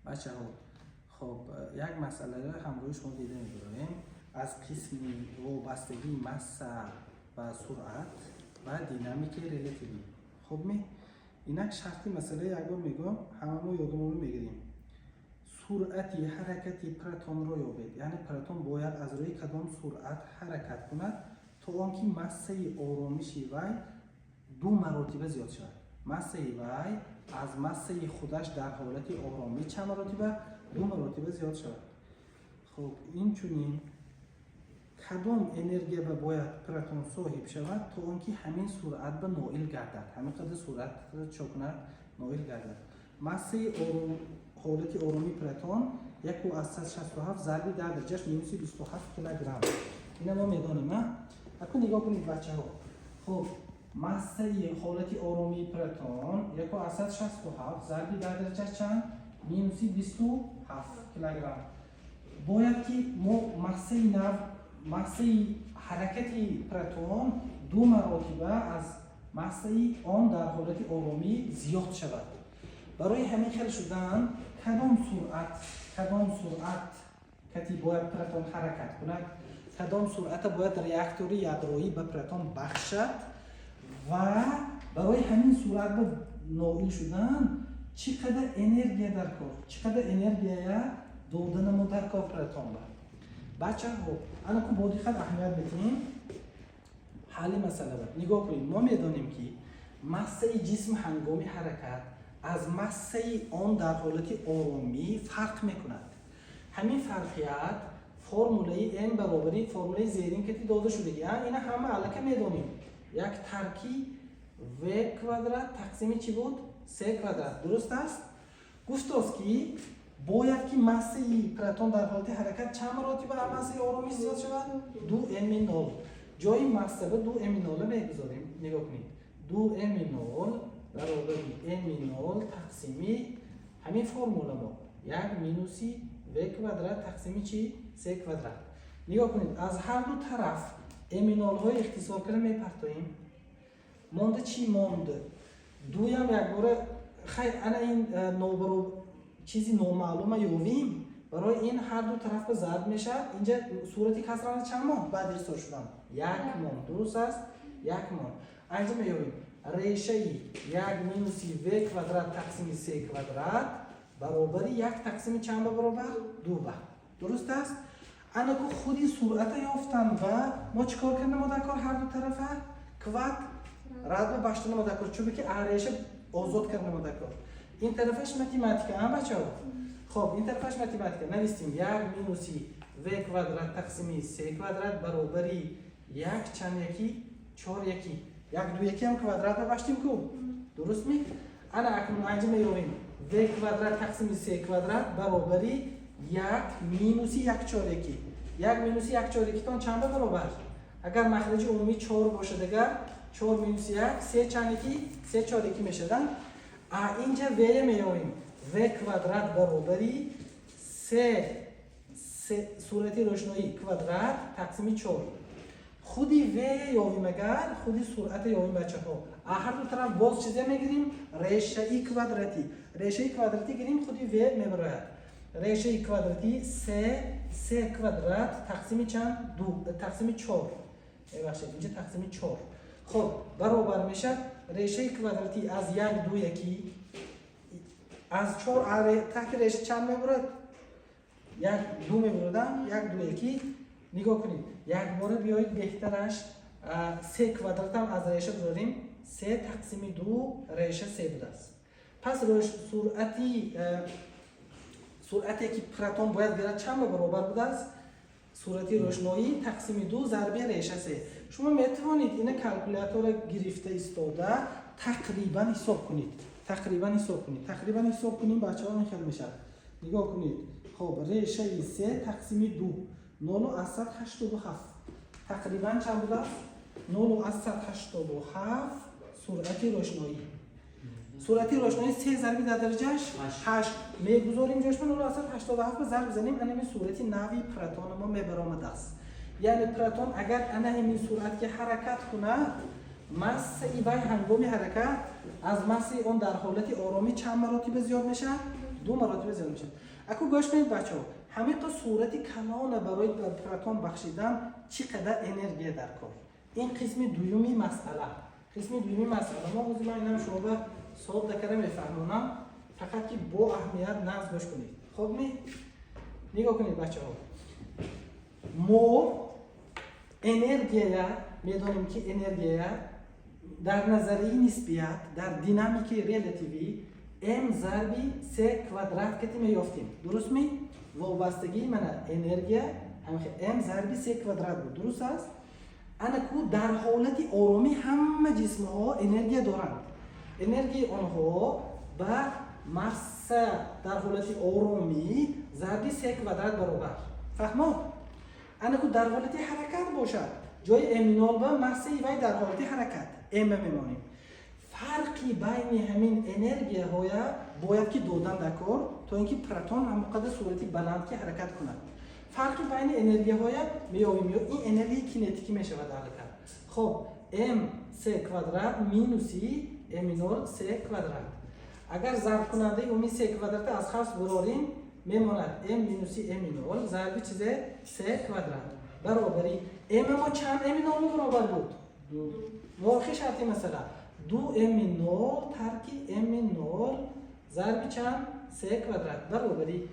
Бачаҳо, хоб, як масъаларо ҳамроҳи шумо дида мебарем аз қисми вобастагии масса ба суръат ва динамикаи релятивӣ. Хоб ме, инак, шарти масъала якбор мегӯям, ҳамамо ёдумонро мегирем. Суръати ҳаракати протонро ёбед, яъне протон бояд аз рӯи кадом суръат ҳаракат кунад, то он ки массаи оромиши вай ду маротиба зиёд шавад. Массаи вай аз массаи худаш дар ҳолати оромӣ чанд маротиба? Ду маротиба зиёд шавад. Хуб, инчунин кадом энергия ба бояд протон соҳиб шавад, то он ки ҳамин суръат ба ноил гардад, ҳамин қадар суръатро чо кунад, ноил гардад. Массаи ҳолати оромии протон 1,67 зарби 10 дараҷаш минуси 27 килограмм. Ина мо медонем, а? Акун нигоҳ кунед, бачаҳо. Хуб, массаи ҳолати оромии протон 1,67 зарби 10 дараҷаш чанд? Минуси 27 килограмм. Бояд ки мо массаи нав, массаи ҳаракати протон ду маротиба аз массаи он дар ҳолати оромӣ зиёд шавад. Барои ҳамин хел шудан кадом суръат кати бояд протон ҳаракат кунад, кадом суръата бояд реактори ядроӣ ба протон бахшад ва барои ҳамин суръат ба ноил шудан чӣ қадар энергия дар кор, чӣ қадар энергия доданамо дар кор протон ба? Бачаҳо, анаку, бо диққат аҳамият метиҳем ҳалли масъаларо. Нигоҳ кунед, мо медонем, ки массаи ҷисм ҳангоми ҳаракат аз массаи он дар ҳолати оромӣ фарқ мекунад. Ҳамин фарқият формулаи м баробари формулаи зерин кати дода шудагӣ. Ина ҳама аллака медонем: як тарки в квадрат тақсими чӣ буд? С квадрат. Дуруст аст? Гуфтост, ки бояд ки массаи протон дар ҳолати ҳаракат чанд маротиба аз массаи оромӣ зиёд шавад? Ду м нол. Ҷои масса ба ду м нола мегузорем. Нигоҳ кунед, ду м нол баробари м нол тақсими ҳамин формула мо як минуси в квадрат тақсими чи? С квадрат. Нигоҳ кунед, аз ҳар ду тараф м нолҳои ихтисор карда мепартоем. Монда чӣ монд? Дуям якбора. Хай, ана ин нобароб чизи номаълума ёвем. Барои ин ҳар ду тараф ба зарб мешавад. Инҷа сурати касрана чанд монд баъди ихтисор шудан? Як монд. Дуруст аст, як монд. Анҷа меёбем: решаи як минуси в квадрат тақсими с квадрат баробари як тақсими чанд ба баробар? Ду ба. Дуруст аст? Анаку, худи суръата ёфтан ва мо чӣ кор карда дар кор? Ҳар ду тарафа квадрат ба башта намода кор, чунки реша озод карда намода кор. Ин тарафаш математика, а, бачаҳо? Хоб, ин тарафаш математика. Навистем: як минуси в квадрат тақсими с квадрат баробари як чанд яки чор яки як ду якиам квадрат ба баштем ку. Дуруст ми? Ана, акнун анҷа меёвем: в квадрат тақсими с квадрат баробари як минуси як чор яки. Як минуси як чор якитон чанд ба баробар? Агар махраҷи умумӣ чор бошад, агар чор минуси як, се чанд яки, се чор яки мешавад. А инҷа в меёвем: в квадрат баробари се суръати рӯшноӣ квадрат тақсими чор. Худи в ёвим, агар худи суръата ёвим, бачаҳо, а ҳар ду тараф боз чизе мегирим? Решаи квадратӣ. Решаи квадратӣ гирим, худи в мебарояд. Решаи квадратӣ се се квадрат тақсими чанд? Ду, тақсими чор, бахшед, инҷа тақсими чор. Хоб, баробар мешавад решаи квадратӣ аз як ду яки аз чор. Таҳти реша чанд мебурад? Як ду мебурада, як ду яки. Нигоҳ кунед, якбора биёед, беҳтараш се квадратам аз реша бизорем. Се тақсими ду реша се будааст. Пас суръате ки протон бояд гирад, чанд ба баробар будааст? Суръати рӯшноӣ тақсими ду зарби реша се. Шумо метавонед ина калкулятора гирифта истода тақрибан ҳисоб кунед, тақрибан ҳисоб кунед. Тақрибан ҳисоб кунем, бачаҳо, ин хел мешавад. Нигоҳ кунед. Хоб, решаи се тақсими ду 0,87 тақрибан чанд будааст? 0,87 суръати рӯшноӣ. Суръати рӯшноӣ се зарби дар дараҷаш ҳашт мегузорем, ҷошма 0,87 зарб занем, анами суръати нави протони мо мебаромадааст. Яъне протон агар ана ҳамин суръат ки ҳаракат кунад, массаи вай ҳангоми ҳаракат аз массаи он дар ҳолати оромӣ чанд маротиба зиёд мешавад? Ду. Ду маротиба зиёд мешавад. Аку гӯш кунед, бачаҳо, ҳамин то суръати калона барои ба протон бахшидан чӣ қадар энергия дар кор? Ин қисми дуюми масъала, қисми дуюми масъала. Мо ҳозир ман инам шумо ба содда карда мефаҳмонам, фақат ки бо аҳамият нағз гӯш кунед. Хоб, ми нигоҳ кунед, бачаҳо, мо энергия медонем, ки энергия дар назарияи нисбият, дар динамикаи релятивӣ м зарби с квадрат кати меёфтем, дуруст ми? Вобастагии мана энергия м зарби с квадрат буд, дуруст аст? Ана ку дар ҳолати оромӣ ҳама ҷисмҳо энергия доранд. Энергияи онҳо ба масса дар ҳолати оромӣ зарби с квадрат баробар. Фаҳмо? Ана ку дар ҳолати ҳаракат бошад, ҷои м нол ба массаи вай дар ҳолати ҳаракат м мемонем. Фарқи байни ҳамин энергияҳоя бояд ки додан дар кор, то ин ки протон ҳамон суръати баланд ки ҳаракат кунад. Фарқи байни энергияҳоя меёбем, ё ин энергияи кинетикӣ мешавад аллакай. Хоб, м с квадрат минуси м нол с квадрат. Агар зарбкунандаи умумии с квадрата аз хавс бурорем, мемонад м минуси м нол зарби чизе? С квадрат баробари м. Мо чанд м нол баробар буд? Мувофиқи шарти масъала ду м нол тарки м нол зарби чанд? С квадрат баробари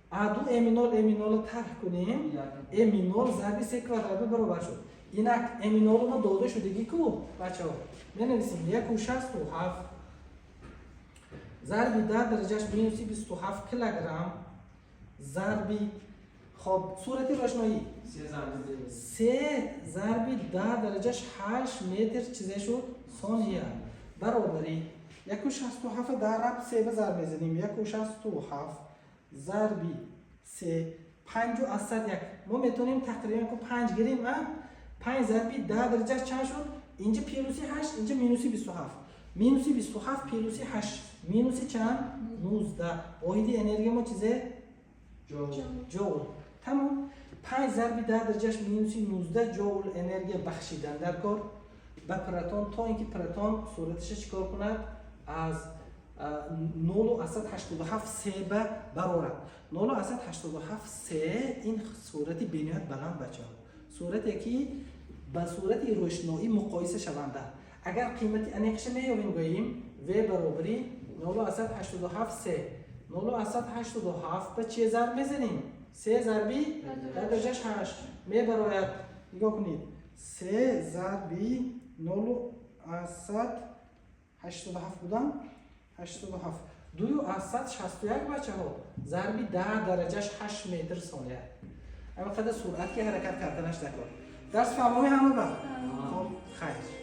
а ду м нол м нолро тарҳ кунем, м нол зарби с квадрат баробар шуд. Инак м ноло мо дода шудагӣ ку, бачаҳо, менависем: 1,67 зарби 10 дараҷаш минуси 27 килограмм зарби, хоб, суръати рошноӣ се зарби 10 дараҷаш 8 метр чизе шуд сония баробари 1,67 дар раб се ба зарб мезанем. 1,67 зарби се, 5,1. Мо метавонем тақрибан ку панҷ гирем, а панҷ зарби 10 дараҷаш чанд шуд? Инҷа плюси ҳашт, инҷа минуси 27. Минуси 27 плюси ҳашт минуси чанд? 19. Воҳиди энергия мо чизе? Ҷоул. Тамом. Панҷ зарби 10 дараҷаш минуси 19 ҷоул энергия бахшидан дар кор ба протон, то ин ки протон суръаташа чӣ кор кунад? Аз 0,87 се ба барорад. 0,87 се ин суръати бениҳоят баланд, бачаҳо, суръате ки ба суръати рӯшноӣ муқоиса шаванда. Агар қимати аниқша меёбем, гӯем в баробари 0,87 се. 0,87 ба че зарб мезанем? Се зарби 10 дараҷаш ҳашт мебарояд. Нигоҳ кунед, се зарби 0,87 будам, 87, 2,61, бачаҳо, зарби 10 дараҷаш ҳашт метр сония. Ҳамин қадар суръат ки ҳаракат карданаш дар кор. Дарс фаҳмоми ҳама ба? Хоб, хайр.